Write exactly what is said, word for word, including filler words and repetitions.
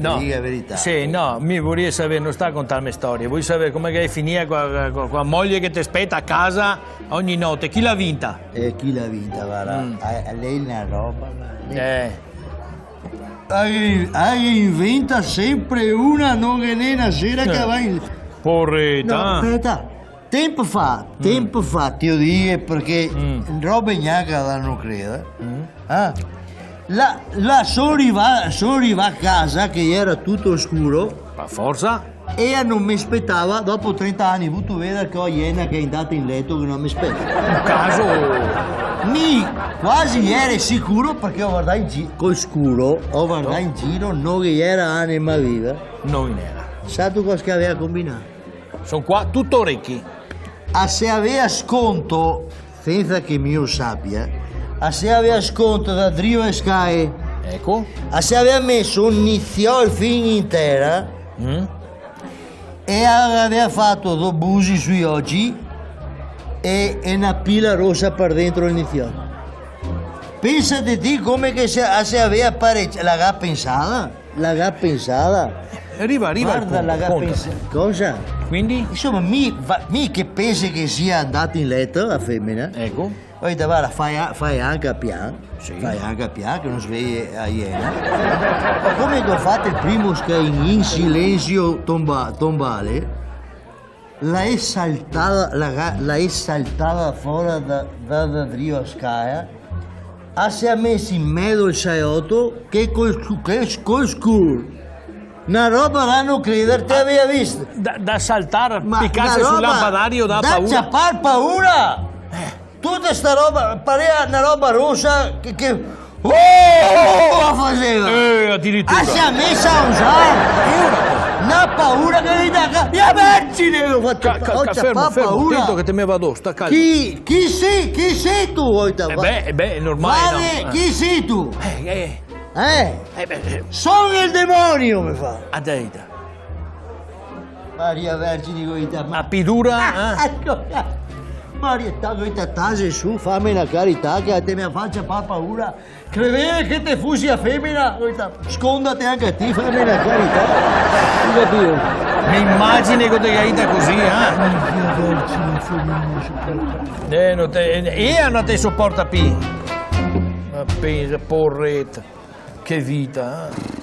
No. Diga la verità. Sì, no, mi voria saver, no sta a contarme storie, voria saver come che xe finìa co, co, co la moglie che te speta a casa ogni note. Chi l'à vinta? Eh, chi l'à vinta, varda. Mm. A, a lei xe na roba, varda. Eh. A, a inventa sempre una, no ghe n'è na sera che va in... Poreta. No, speta. Tempo fa, tempo fa, te lo digo parché robe gnanca da no credere. Eh? Là, là so rivà, so rivà a casa che iera tuto scuro. Pa forsa. E ea no me spetava, dopo trenta ani, vuto vedere che go a iena che xe ndata in leto che no me speta. Un caso. Mi, quasi iere sicuro, parché go vardà in gi-, col scuro, go vardà in giro, no ghe iera anima viva. No ghe n'era. Sato cosa che gavea combinà? Son qua, tuto orechi. A se avea sconto, sensa che mi lo sapia, a se avea sconto da drio e scae. Eco. A se avea meso un niziol fin in tera. Mm. E a gavea fato do busi sui oci e, e na pila rosa par dentro el niziol. Pensate ti come che se, a se avea parecià, la ga pensada? La ga pensada? Riva, riva al punto, conta. Varda, la ga pensa-, cosa? Quindi? Insoma, mi, va-, mi che penso che sia ndata in leto la femena. Eco. Go dito, varda, fai a-, fai anca pian. Sì. Fai anca pian, che no sveje a iena. Ma come che go fato el primo scae in, in silensio tomba-, tombale, la xe saltada, la ga-, la xe saltada fora da, da, da drio a scae, a se ga meso in mezo el saeoto che col scu-, che s-, col scur. Na roba da no creder, te gavea visto. Da, da saltar, picarse sul lampadario, da paura. Da ciapar paura! Eh. Tuta sta roba, parea na roba rosa che, che, oh, la faseva. Eh, adiritura. A se ga mesa a usar. Na paura che ghe dà, Maria Vergine, go fato, ca-, ca-, go ciapà paura. Fermo, fermo, tento che te me va do, sta calmo. Chi, chi si, chi si ti, go dito? Eh beh, eh beh, xe normale, no? Vale, eh. Chi si ti? Eh, eh. Eh? Eh beh, eh. Son el demonio, me fa. A te ga dito. Maria Vergine, go dito, ma... A pidura, eh? Eco, Maria, go dito, tase su, fame na carità, che te me ga fato ciapar paura. Credea che te fusi a femena, go dito, scondate anca ti, fame na carità. Ti capìo? Me imagino che te ga dito cusì, eh? Maria Vergine, femena, soporta. Eh, no te, eh, ea no te soporta pi. Ma pensa, poreta. Che vita, eh?